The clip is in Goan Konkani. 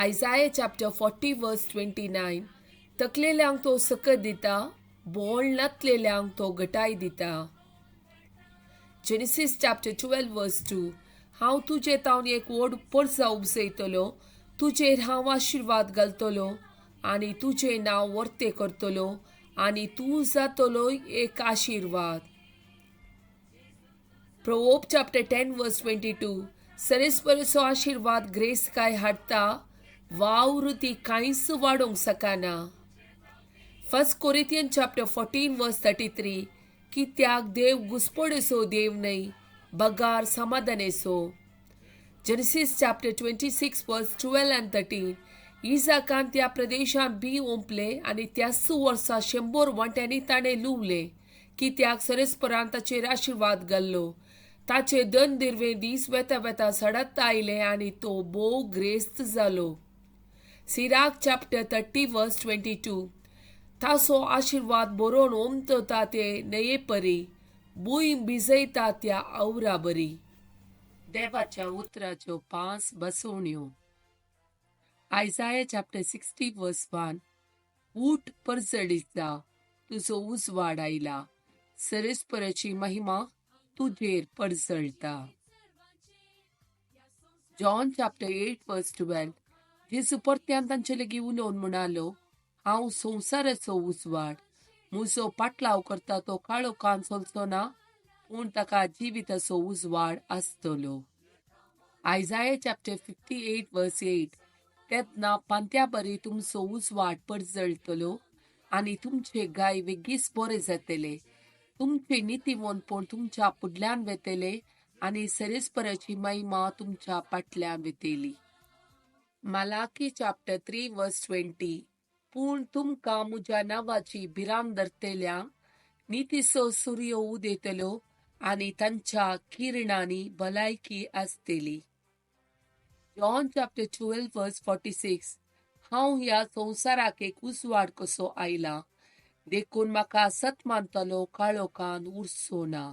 Isaiah chapter 40 verse 29, तकलेल्यांक तो सकत दिता, बोळ नातलेल्यांक तो घटाय दिता. Genesis chapter 12 verse 2, हांव तुजे तावन एक व्हड परसा उपजयतलो, तुजेर हांव आशिर्वाद घालतलो आनी तुजें नांव वर्तें करतलो आनी तूं जातलो एक आशिर्वाद. Proverb chapter 10 verse 22, सरेस्परचो आशिर्वाद ग्रेसकाय हाडटा, वावर ती कांयच वाडोवंक शकना. First Corinthian chapter 14 verse 33, कित्याक देव घुस्पडेचो देव न्हय, बगार समाधानेचो. Genesis chapter 26 verse 12 and 13, इजाकान त्या प्रदेशांत बी ओंपले आनी त्याच वर्सा 100 वांट्यांनी ताणें लुवलें, कित्याक सरेस्परान ताचेर आशिर्वाद घाल्लो. ताचे दन दिर्वे दीस वेता वेता सडत आयले आनी तो भोव ग्रेस्त जालो. Sirach chapter 30 verse 22, ताचो आशिर्वाद बरोवन ओमतता ते न्हंये परी, भूंय भिजयता त्या आवरा बरी. देवाच्या उतराच्यो 5 बसवण्यो. Isaiah chapter 60 verse 1, ऊठ परजळीत जा, तुजो उजवाड आयला, सरेस्पराची महिमा तुजेर परजळटा. John chapter 8 verse 12, जेजू परत्यान तांचे लागीं उलोवन म्हणालो, हांव संवसाराचो उजवाड, म्हजो पाटलाव करता तो काळोखान चलचो ना, पूण ताका जिविताचो उजवाड आसतलो. Isaiah chapter 58 verse 8, तेन्ना पांत्या बरी तुमचो उजवाड परजळटलो आनी तुमचे गाय वेगीच बरे जातले, तुमचे नितीवंतपण तुमच्या फुडल्यान वेतले आनी सरेस्पराची महिमा तुमच्या फाटल्यान वेतली. Malachi chapter 3 verse 20, पूण तुमकां म्हज्या नांवाची भिरांत धरतल्यांक नितीचो सूर्य उदेतलो आनी तांच्या किरणांनी भलायकी आसतली. John chapter 12 verse 46, हांव ह्या संवसाराक एक उजवाड कसो आयला, देखून म्हाका सत मानतलो काळोखान उरचो ना.